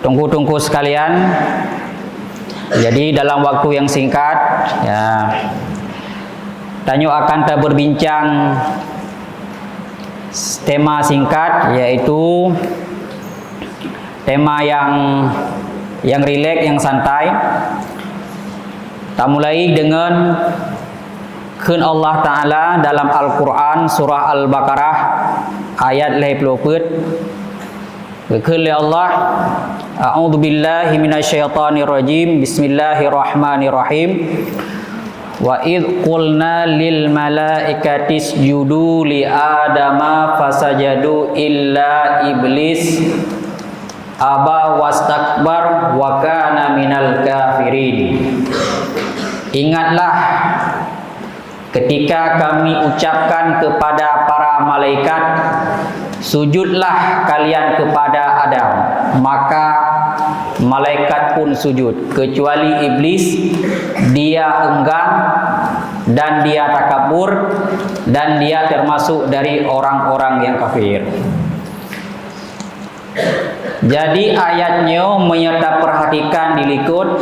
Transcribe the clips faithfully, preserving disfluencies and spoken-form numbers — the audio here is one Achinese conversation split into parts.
Teungku-teungku sekalian, jadi dalam waktu yang singkat, ya, tanyoe akan taberbincang tema singkat, yaitu tema yang, yang rileks, yang santai. Tamulai dengan kheun Allah Ta'ala dalam Al-Quran, surah Al-Baqarah, ayat lhèe ploh peuet. Geukheun lé Allah, "A'udzubillahi minasyaitonirrajim. Bismillahirrahmanirrahim. Wa idz qulna lil malaikati isjudu li Adama fasajadu illa iblis aba wastakbar wa kana minal kafirin." Ingatlah ketika Kami ucapkan kepada para malaikat, "Sujudlah kalian kepada Adam." Maka malaikat pun sujud, kecuali iblis, dia enggan dan dia takabur, dan dia termasuk dari orang-orang yang kafir. Jadi, ayat nyoe meunyoe tapeurhatikan di likot,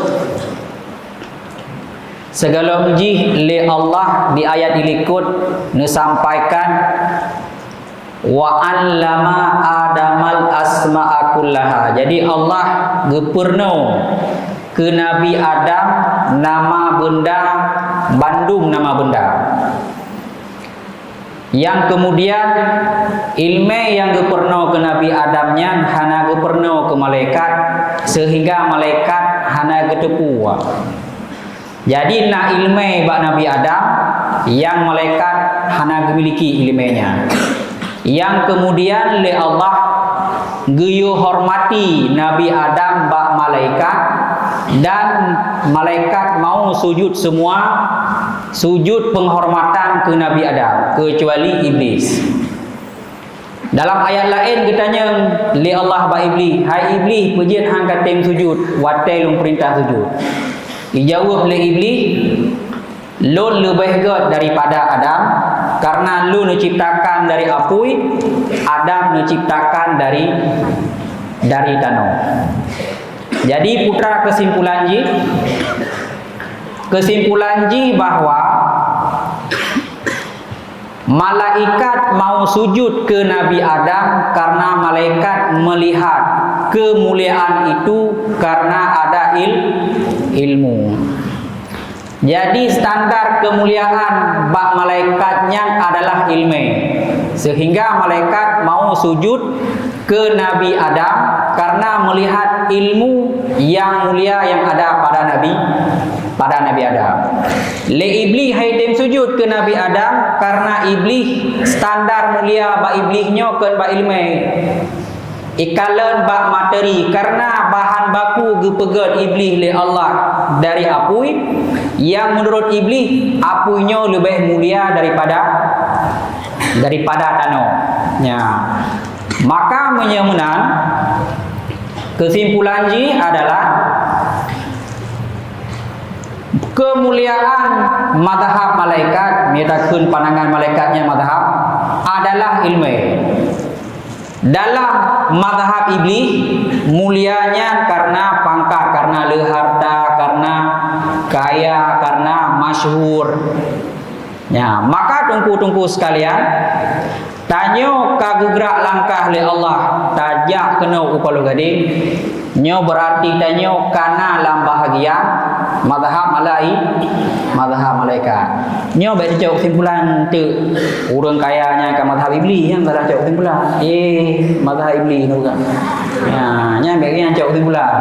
sigohlom jih lé Allah di ayat di likot neusampaikan, "Wa 'allama Adamal asma'a kullaha." Jadi, Allah geupeurunoe keu Nabi Adam nama beunda, bandum nama beunda. Nyang keumudian, ileumèe nyang geupeurunoe keu Nabi Adam nyan hana geupeurunoe keu malaikat, seuhingga malaikat hana geuteupeue. Jadi, na ileumèe bak Nabi Adam nyang malaikat hana geumiliki ileumèe nyan. Nyang keumudian lé Allah geuyue hormati Nabi Adam bak malaikat, dan malaikat mau sujud seumua, sujud peunghormatan keu Nabi Adam, keucuali Iblis. Dalam ayat laén geutanyong lé Allah bak Iblis, "Hai Iblis, peue jeuet han katem sujud watèe Lôn peurintah sujud?" Geujaweueb lé Iblis, "Lôn leubeh gèt daripada Adam, kareuna Lôn neuciptakan dari apui, Adam neuciptakan dari, dari tanoh." Jadi, putra keusimpulan jih, keusimpulan jih bahwa malaikat mau sujud keu Nabi Adam kareuna malaikat meulihat keumuliaan itu kareuna ada il-, ilmu. Jadi, standar keumuliaan bak malaikat nyan adalah ileumèe, seuhingga malaikat mau sujud keu Nabi Adam kareuna meulihat ilmu nyang mulia nyang ada pada Nabi, pada Nabi Adam. Lé Iblis han tem sujud keu Nabi Adam kareuna Iblis standar mulia bak Iblis nyoe kon bak ileumèe. Ikalon bak materi, kareuna bahan baku geupeugèt Iblis lé Allah dari apui, nyang meunurot Iblis apui nyoe leubeh mulia daripada, daripada tanoh. Nya. Maka meunyoe meunan, keusimpulan jih adalah keumuliaan mazhab malaikat, mita kheun pandangan malaikat nyan mazhab, adalah ileumèe. Dalam mazhab Iblis, mulia nyan kareuna pangkat, kareuna le harta, kareuna kaya, kareuna masyhur. Nya, maka teungku-teungku sekalian, tanyoe ka geugrak langkah lé Allah tajak keunoe u Paloh Gadeng, nyoe beurarti tanyoe ka na lam bahagian mazhab malai-, mazhab malaikat. Nyoe bèk tacok keusimpulan teuk ureueng kaya nyan ka mazhab Iblis, nyan salah cok keusimpulan. Eh, mazhab Iblis nyoe kan. Ya, nyan bèk nyan cok keusimpulan.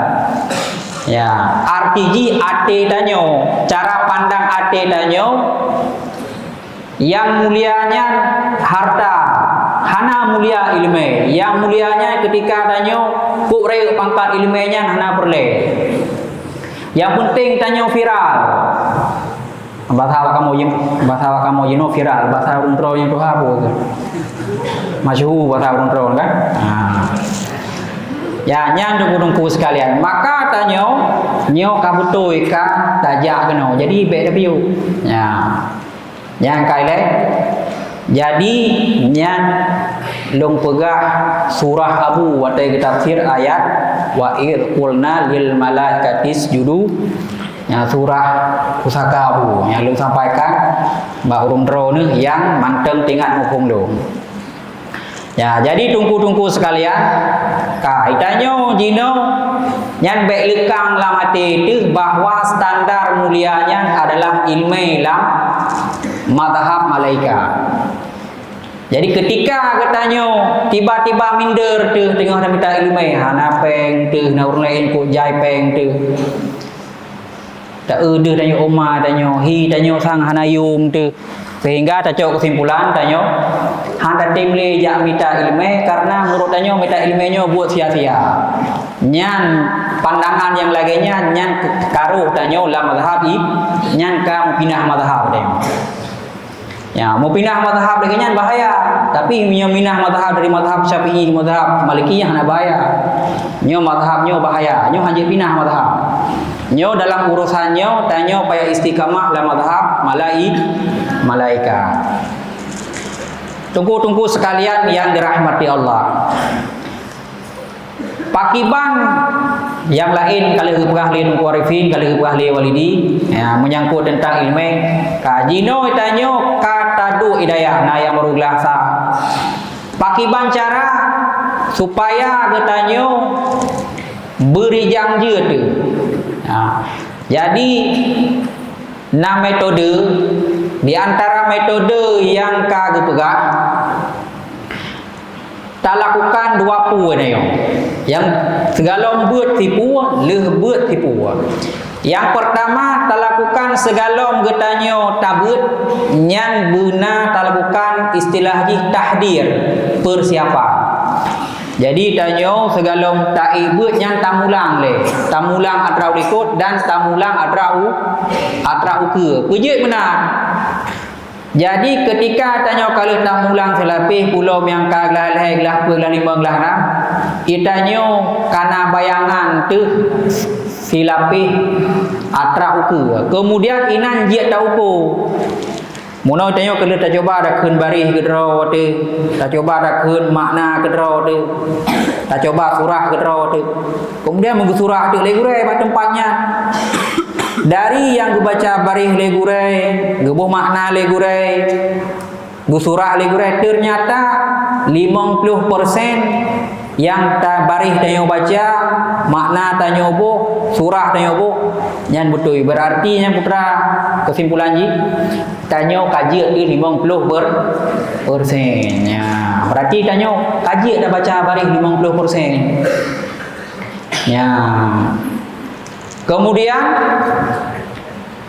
Ya, arti jih até tanyoe, cara pandang até tanyoe, nyang mulia nyan harta, hana mulia ileumèe. Nyang mulia nyan keutika tanyoe kok rayeuk pangkat ileumèe nyan hana peureulèe. Nyang peunteng tanyoe viral. Bahasa awak kamoe jinoe, bahasa awak kamoe jinoe viral, bahasa ureueng droe nyang tuha peue keuh? Masyhur bahasa ureueng droe kan? Ha. Ya, nyan teungku-teungku sekalian. Maka tanyoe, nyoe ka beutôi ka tajak keunoe. Jadi, bèk tapiôh. Ya. Nyang ka ilèe. Jadi, nyan Lôn peugah surah Abu watée geutafsir ayat, "Wa idz qulna lil malaikati isjudu." Nyan surah pusaka Abu nyang lôn sampaikan bak ureuëng droeneuh nyang mantong teuingat muphom lôn. Ya, jadi teungku-teungku sekalian, ka, geutanyoe jinoe nyan bék leukang lam até teuh bahwa standar mulia nyan adalah iéleumé lam mazhab Malaika. Jadi, keutika geutanyoe tiba-tiba minder teuh teungoh tamita iéleumé, hana péng teuh, na ureuëng laén kok jai péng teuh. Ta-eu deuh tanyoe, oma tanyoe, hi tanyoe sang hana yum teuh. Sehingga tacok keusimpulan tanyoe hana tatem lé jak mita iéleumé, karena meunurot tanyoe mita iéleumé nyoe buet sia-sia. Nyan pandangan nyang lagée nyan, nyan karoh tanyoe lam mazhab i, nyan ka meupinah mazhab tanyoe. Ya, meupinah mazhab lagée nyan bahaya. Tapi meunyoe minah mazhab dari mazhab Syafi'i ke mazhab Maliki, nyan hana bahaya. Nyoe mazhab nyoe bahaya. Nyoe hana jeuet pinah mazhab. Nyoe dalam urusan nyoe, tanyoe payah istiqamah lam mazhab malai-, Malaika. Teungku-teungku sekalian yang dirahmati Allah. Pakiban nyang laén ka lheueh geupeugah lé Teungku Arifin, ka lheueh geupeugah lé Walidi, ya, meunyangkot teuntang iéleumé, ka jinoe tanyoe ka taduek i dayah na nyang barô glah sa. Pakiban cara supaya geutanyoe beurijang jeuet teuh? Ya. Jadi, na metode, di antara metode nyang ka geupeugah, talakukan dua peue nyoe. Nyang sigohlom beuet sipeue, lheueh beuet sipeue. Nyang peurtama, talakukan sigohlom geutanyoe tabeuet, nyan beuna talakukan istilah jih tahdir, persiapan. Jadi, tanyoe sigohlom taék beuet nyan tamulang lé. Tamulang atra u likot dan tamulang atra u, atra ukeue. Peujeuet meunan. Jadi, keutika tanyoe ka lheueh tamulang silapéh, pulom nyang ka glah lhée, glah peuet, glah limong, glah nam, geutanyoe kana bayangan teuh silapéh atra ukeue. Keumudian inan jeuet tauko. Meunoe tanyoe ka lheueh tacuba takheun baréh keudroe teuh, tacuba takheun makna keudroe teuh, tacuba surah keudroe teuh. Keumudian meugeusurah teuk lé gurée bak teumpat nyan. Dari nyang geubaca baréh lé gurée, geuboh makna lé gurée, geusurah lé gurée, teunyata limong ploh persen nyang ta-, baréh tanyoe baca, makna tanyoe boh, surah tanyoe boh, nyan beutôi. Beurati nyan putra keusimpulan jih, tanyoe ka jeuet keu limong ploh per-, persen. Nya, beurati tanyoe ka jeuet tabaca baréh limong ploh persen. Ya. Keumudian,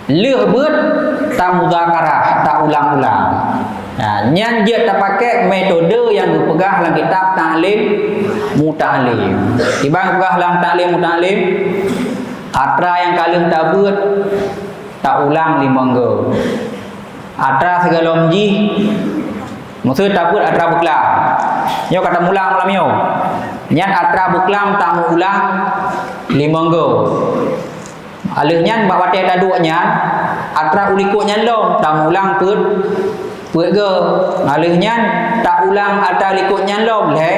lheueh beuet tamudzakarah, taulang-ulang. Ya, nyan jeuet tapaké metode nyang geupeugah lam kitab Ta'lim Muta'allim. Kiban geupeugah lam Ta'lim Muta'allim, atra nyang ka lheueh tabeuet, taulang limong go. Atra sigohlom jih, maksud tabeuet atra beuklam. Nyoe ka tamulang malam nyoe. Nyan atra beuklam tameuulang limong go. Alheueh nyan bak watée taduek nyan, atra u likot nyan lom tameuulang peuet, peuet go. Alheueh nyan taulang atra likot nyan lom lhée,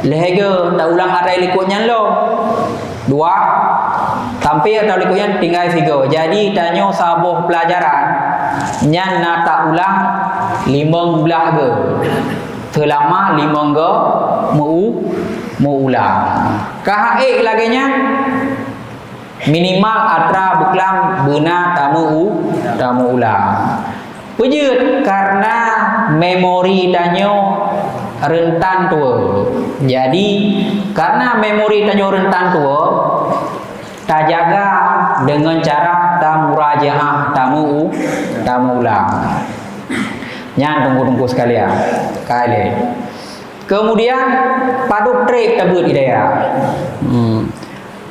lhée go. Taulang atra likot nyan lom dua, sampoe atra likot nyan tinggai sigo. Jadi, tanyoe saboh peulajaran nyan na taulang limong blaih go, seulama limong go meu-, meuulang. Ka hana ék lagée nyan, minimal atra beuklam beuna tameu-, tameuulang. Peujeuet, karena memori tanyoe reuntan tuwoe. Jadi, karena memori tanyoe reuntan tuwoe, tajaga deungon cara tamurajaah, tameu-, tameuulang. Nyan, teungku-teungku sekalian, ka ilée. Keumudian, padub treb tabeuet i dayah. Hmm.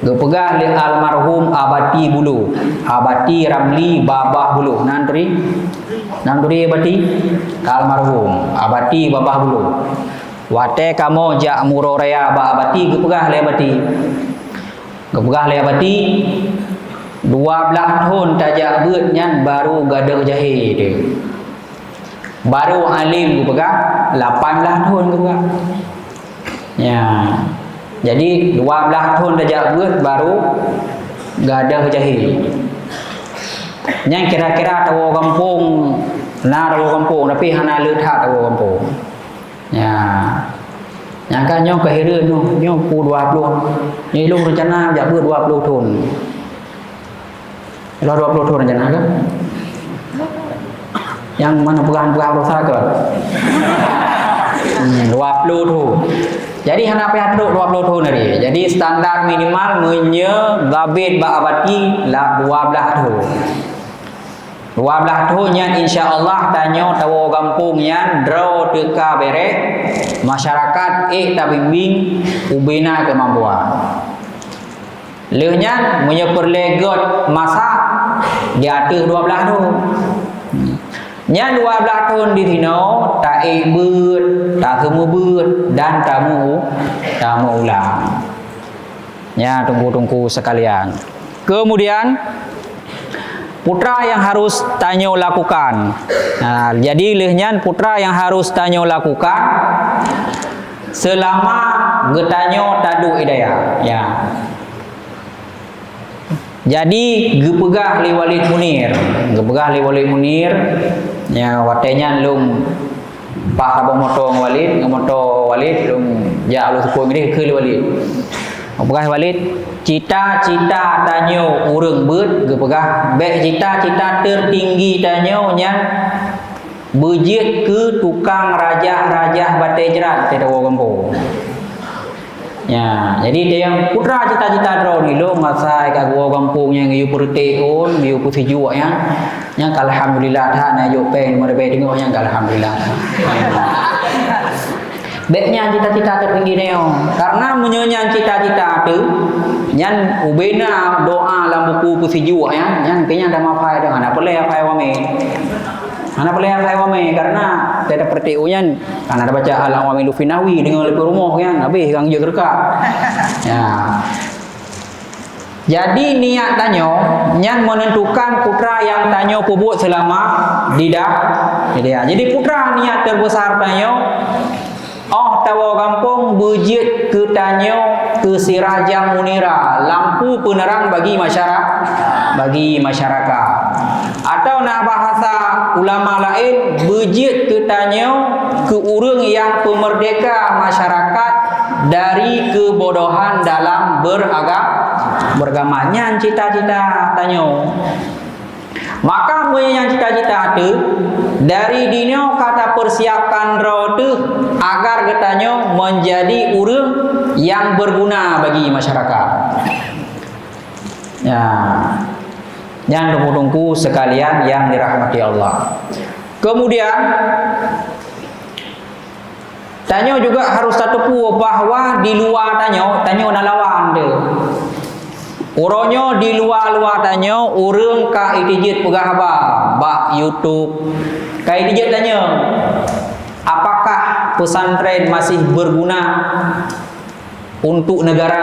Geupeugah lé almarhum Abati Bulo, Abati Ramli Babah Bulo. Nan turi, nan turi Abati? Almarhum Abati Babah Bulo. Watée kamoe jak muroraya bak Abati, geupeugah lé Abati. Geupeugah lé Abati, dua blaih thon tajak beuet nyan barô gadôh jahé teuh. Baru alim geupeugah, lapan blaih thon geupeugah. Ya. Jadi, dua blaih thon tajak beuet baru gadôh jahé. Nyan kira-kira tawoe gampông, na tawoe gampông, tapi hana le that tawoe gampông. Ya. Nyang ka nyoe ka hireuen nyoe, nyoe pukul dua ploh. Nyoe lôn reuncana jak beuet dua ploh thon. Lôn dua ploh thon reuncana kah? Nyang mana peugah-peugah dosa kah? Hmm, dua ploh thon. Jadi hana payah trok dua ploh thon tadi. Jadi standar minimal meunyoe babet bak abati lah dua blaih thon. Dua blaih thon nyan, insya Allah, tanyoe tawoe gampông nyan droe teuka bèrèh, masyarakat ék tabimbéng ubena keumampuan. Lheueh nyan, meunyoe peureulèe göt masa, di ateueh dua blaih thon. Nyan dua blaih thon di sinoe, taék beuet, taseumeubeuet, dan tameu-, tameuulang. Ya, teungku-teungku sekalian. Kemudian, putra yang harus tanyoe lakukan. Nah, jadi lheueh nyan putra yang harus tanyoe lakukan selama geutanyoe taduek di dayah. Ya. Jadi, geupeugah lé Walid Munir, geupeugah lé Walid Munir, ya, watèe nyan lôn Paih saboh moto ngon Walid, ngon moto Walid, lôn jak lôn seupôt ngon dia, keu Walid. Peugah Walid, cita-cita tanyoe ureueng beuet, geupeugah, bèk cita-cita tertinggi tanyoe nyan beujeuet keu tukang rajah-rajah batèe jrat, batèe tawoe gampông. Ya, jadi teuh nyang putra cita-cita droeneuh lôn asai ka geuwoe gampông nyang geuyue peureutek ôn, geuyue peusijuek nyan. Nyang ka alhamdulillah that na jok péng lima ribèe teungoh nyang ka alhamdulillah that. Bèk nyan cita-cita teutinggi nyoe. Karena meunyoe nyan cita-cita teuh, nyan ubena doa lam buku peusijuek nyan, nyan keu nyan dak meuhafai dak hana peureulèe hafai wamé. Hana peureulèe hafai wamé karena dak peureutek ôn nyan Hana tabaca Al-Awamilul Fihnawi deungon leupie rumoh nyan, habéh ureueng jeuet keu reuka. Ya. Jadi niat tanyoe nyan menentukan putra nyang tanyoe peubuet selama di da-, di dayah. Jadi putra niat terbesar tanyoe, 'oh tawoe gampông beujeuet keu tanyoe keu sirajam munira, lampu penerang bagi masyara-, bagi masyarakat. Atau na bahasa ulama laén, beujeuet keu tanyoe keu ureueng nyang peumerdeka masyarakat dari keubodohan dalam beraga-, beragama. Nyan cita-cita tanyoe. Maka meunyoe nyan cita-cita teuh, dari dinoe ka tapersiapkan droe teuh agar geutanyoe menjadi ureueng nyang berguna bagi masyarakat. Ya. Nyan teungku-teungku sekalian yang dirahmati Allah. Kemudian, tanyoe juga harus tateupeue bahwa di luwa tanyoe, tanyoe na lawan teuh. Uroe nyoe di luwa-luwa tanyoe, ureueng ka jiteubiet peugah haba bak YouTube. Ka jiteubiet tanyoe, apakah pesantren masih berguna untuk negara?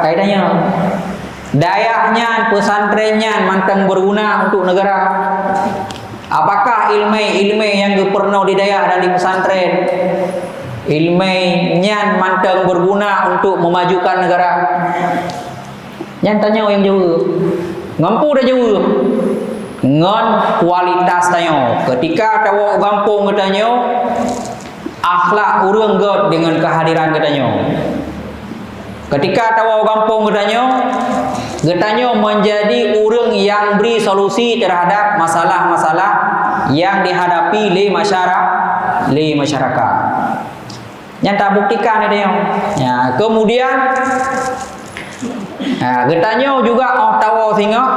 Ka jitanyong. Dayah nyan, pesantren nyan mantong berguna untuk negara? Apakah ileumèe-ileumèe nyang geupeurunoe di dayah dan di pesantren, ileumèe nyan mantong berguna untuk memajukan negara? Nyan tanyoe nyang jaweueb. Ngon peue tajaweueb? Ngon kualitas tanyoe. Keutika tawoe u gampông geutanyoe, akhlak ureueng göt deungon keuhadiran geutanyoe. Keutika tawoe u gampông geutanyoe, geutanyoe menjadi ureueng nyang bri solusi terhadap masalah-masalah nyang dihadapi lé masyara-, lé masyarakat. Nyan tabuktikan geutanyoe. Ya, kemudian, ha, geutanyoe juga 'oh tawoe singoh,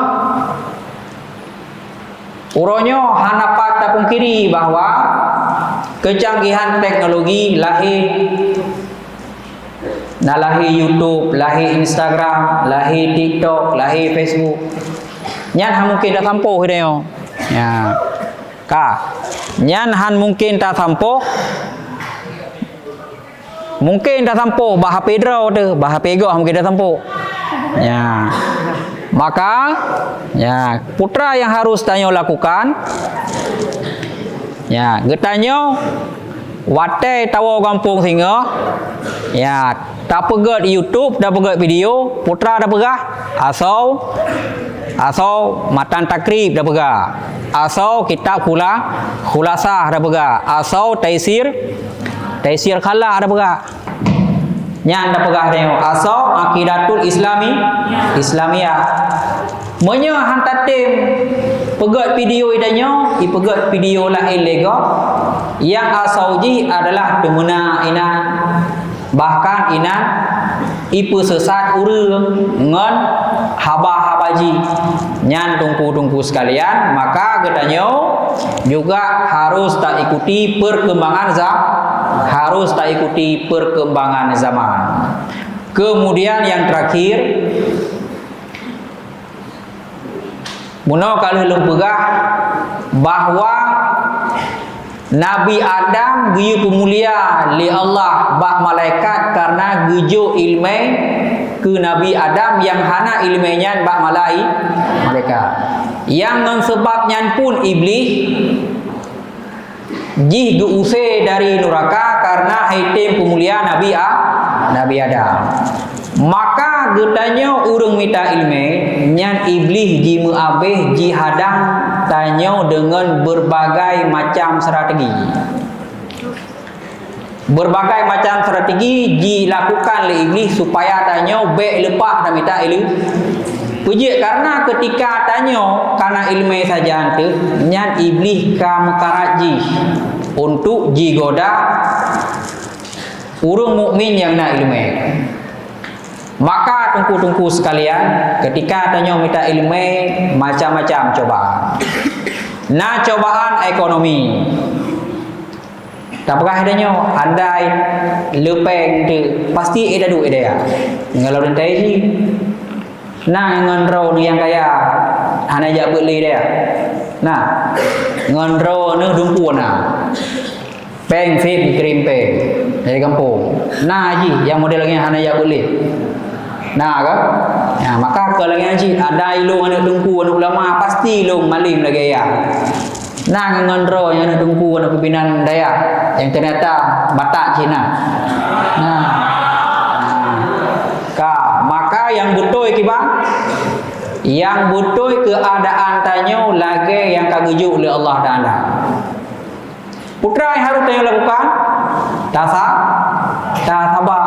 uroe nyoe hana pat tapungkiri bahwa keucanggihan teknologi lahé, na lahé YouTube, lahé Instagram, lahé TikTok, lahé Facebook. Nyan han mungken tasampôh geutanyoe. Ya. Ka. Nyan han mungken tasampôh. Mungken tasampôh bak H P droe teuh, bak H P gob mungken tasampôh. Ya. Maka, ya, putra yang harus tanyoe lakukan, Ya, geutanyoe watée tawoe gampông singoh, ya, tapeugét YouTube, tapeugét video, putra tapeugah, asoe, asoe matan Takrib tapeugah, asoe kitab Khula-, Khulasah tapeugah, asoe Taisir, Taisir Khallah tapeugah. Nyan tapeugah tanyoe, asoe Aqidatul Islami, Islamiyah. Meunyoe han tatem peugét video tanyoe, ipeugét video laén lé gob, nyang asoe jih adalah teumeuna inan. Bahkan inan ipeusesat ureuëng ngon haba-haba jih. Nyan teungku-teungku sekalian, maka geutanyoe juga harus taikuti perkembangan za-, harus taikuti perkembangan zaman. Kemudian yang terakhir, bunoe ka lheueh lôn peugah bahwa Nabi Adam geuyue peumulia lé Allah bak malaikat karena geujok iéleumé keu Nabi Adam nyang hana iéleumé nyan bak malai-, malaikat. Nyang ngon seubab nyan pun Iblih jih geu-use dari nuraka karena han tem peumulia Nabi A-, Nabi Adam. Maka geutanyoe ureuëng mita iéleumé nyan Iblih jimeuabeh jihadang tanyoe deungon berbagai macam strategi. Berbagai macam strategi jilakukan lé Iblih supaya tanyoe bék leupah tamita iéleumé. Peujeuet karena keutika tanyoe kana iéleumé sajan teuh, nyan Iblih ka meukarat jih untuk jigoda ureuëng mukmin nyang na iéleumé. Maka teungku-teungku sekalian, keutika tanyoe mita iéleumé, macam-macam cobaan. Na cobaan ekonomi. Tapeugah tanyoe, andai le péng teuh, pasti ék taduek daya. Ngon lôn teuh jih. Na ngon droe nyang kaya, hana jak beuet lé daya. Na, ngon droe neuh dumpeue na. Péng sép krim péng dari gampông. Na jih nyang model lagée nyan hana jak beuet lé. Na ka? Ya, maka keu lagée nyan cit, ada ilong aneuk teungku, aneuk ulama, pasti ilong malem lagée nyan. Na ngon droe nyang aneuk teungku, aneuk pimpinan dayah nyang ternyata batak cit na. Nah. Nah. Ka, maka nyang beutôi kiban, nyang beutôi keuadaan tanyoe lagée nyang ka geujok lé Allah Taala. Peue nyang harôh tanyoe lakukan? Tasa-, tasaba.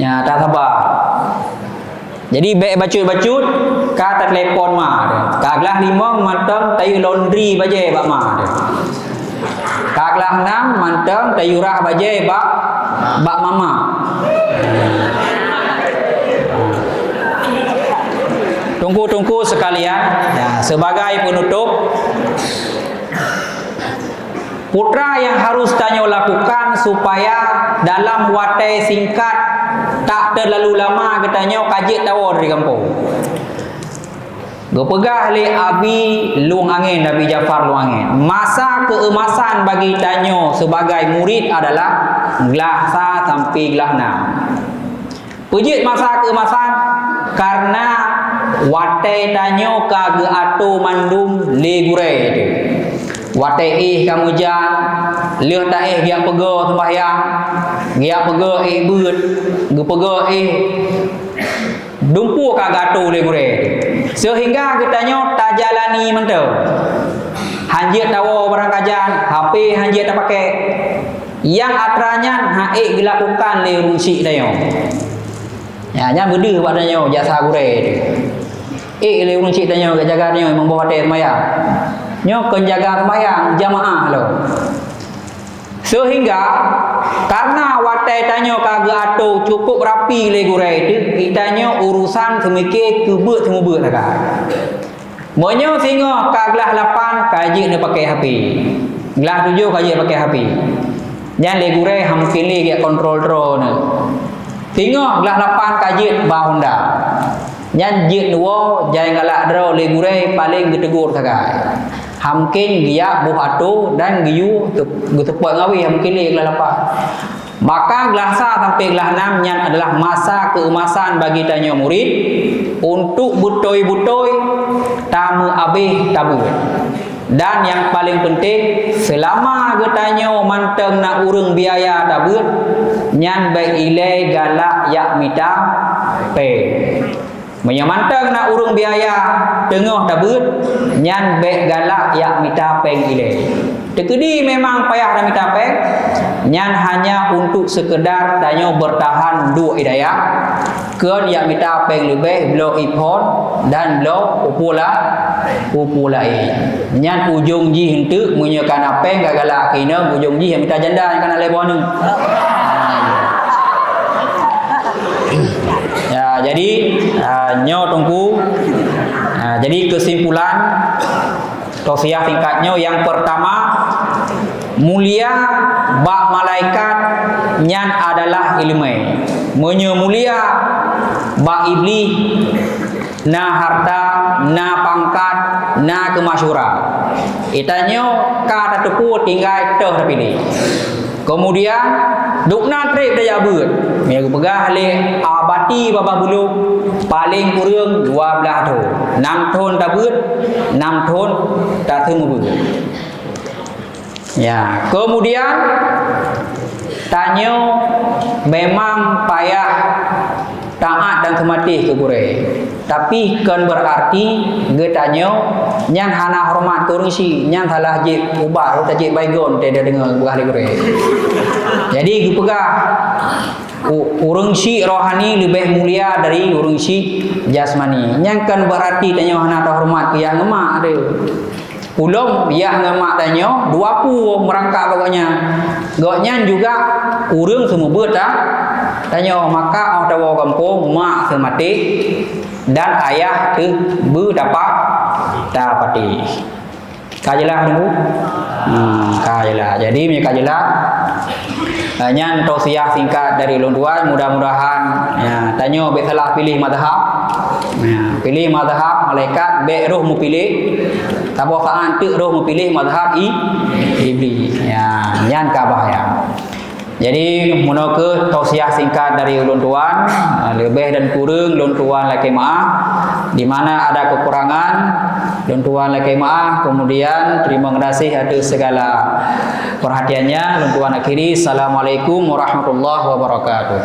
Ya, tasaba. Jadi, bék bacut-bacut, ka tatelepon ma. Ka glah limong mantong tayue laundry bajée bak ma. Ka glah nam mantong tayue rah bajée bak, bak mama. Teungku-teungku sekalian, ya, sebagai penutup, peue nyang harôh tanyoe lakukan supaya dalam watée singkat, tak teulalu lama geutanyoe ka jeuet tawoe dari gampông. Geupeugah lé Abi Lueng Angén, Abi Jafar Lueng Angén, masa keuemasan bagi tanyoe sebagai murid adalah glah sa sampai glah nam. Peue jeuet masa keuemasan? Karena watée tanyoe ka geuatoe mandum lé gurée teuh. Watée éh ka meujan, lheueh taéh geujak peugöt seumbahyang, geujak peugöt éh beuet, geupeugöt éh dumpeue ka geuatoe lé gurée teuh. Seuhingga geutanyoe tajalani mantong. Hanjeuet tawoe barang kajan, H P hanjeuet tapakék. Nyang atra nyan han ék geulakukan lé ureuëng chik tanyoe. Ya, nyan beudeuh bak tanyoe jasa gurée teuh. Ék lé ureuëng chik tanyoe geujaga tanyoe meunyoe watée seumayang. Nyoe kon jaga seumayang jamaah lom. Seuhingga, karena watée tanyoe ka geuatoe cukup rapi lé gurée teuh, geutanyoe urusan seumike keubeuet-seumubeuet sagai. Meunyoe singoh ka glah lapan, ka jeuet neupaké H P. Glah tujoh ka jeuet paké H P. Nyan lé gurée han mungken lé geujak kontrol droeneuh. Singoh glah lapan ka jeuet ba honda. Nyan jeuet neuwoe jai galak droe lé gurée paleng geuteugur sagai. Han mungken geujak boh atoe dan geuyue teu-, geuteupot ngon awé, han mungken lé glah lapan. Maka glah sa sampai glah nam nyan adalah masa keuemasan bagi tanyoe murid untuk beutôi-beutôi tameuabeh tabeuet. Dan nyang paleng peunteng, seulama geutanyoe mantong na ureuëng biaya tabeuet, nyan bék ilée galak jak mita péng. Meunyoe mantong na ureuëng biaya teungoh tabeuet, nyan bék galak jak mita péng ilée. Teukeudi memang payah tamita péng, nyan hanya untuk sekedar tanyoe bertahan duek di dayah, keu jak mita péng leubeh bloe iPhone dan bloe peue la-, peue laén. Nyan ujong jih enteuk, meunyoe kana péng ka galak keu inong, ujong jih jak mita janda nyang kana lhée boh aneuk. Ya, jadi, ah, nyoe Teungku. Ah, jadi kesimpulan, tausiah singkat nyoe, yang pertama, mulia bak malaikat nyan adalah iéleumé. Meunyoe mulia bak iblih, na harta, na pangkat, na keumasyhuran. Geutanyoe ka tateupeue tinggai toh tapiléh. Kemudian, dubna treb tajak beuet. Nyang geupeugah lé Abati Babah Buluk, paleng kureueng dua blaih thon. Nam thon tabeuet, nam thon taseumeubeuet. Ya, kemudian tanyoe memang payah taát dan seumatéh keu gurée. Tapi kon beurati geutanyoe nyan hana horeumat keu ureuëng syiek, nyan salah jeuet ubat, rot jeuet baygon teuh deungoe geupeugah lé gurée. Jadi geupeugah, u-, ureuëng syiek rohani leubeh mulia dari ureuëng syiek jasmani. Nyan kon beurati tanyoe hana tahoreumat keu yah ngon mak teuh. Ulôn yah ngon mak tanyoe dua peue meurangkap bak gobnyan. Gobnyan juga ureuëng seumeubeuet ta-, tanyoe, maka óh tawoe gampông mak seumatéh dan ayah teuh beu tapa-, tapatéh. Ka jeulaih, Teungku? Hmm, ka jeulaih. Jadi, meunyoe ka jeulaih, eh, nyan tausiah singkat dari ulôn tuan. Mudah-mudahan, ya, tanyoe bék salah piléh mazhab. Ya, piléh mazhab malaikat, bék roh meupiléh. Saboh saát teuk roh meupiléh mazhab i-, iblih. Ya, nyan ka bahaya. Jadi, meunoe kheueh tausiah singkat dari ulôn tuan, leubeh dan kureueng lôn tuan lakée meuáh. Di mana ada kekurangan, lôn tuan lakée meuáh. Kemudian, terima kasih atas segala perhatiannya. Lôn tuan akhiri, Assalamualaikum warahmatullahi wabarakatuh.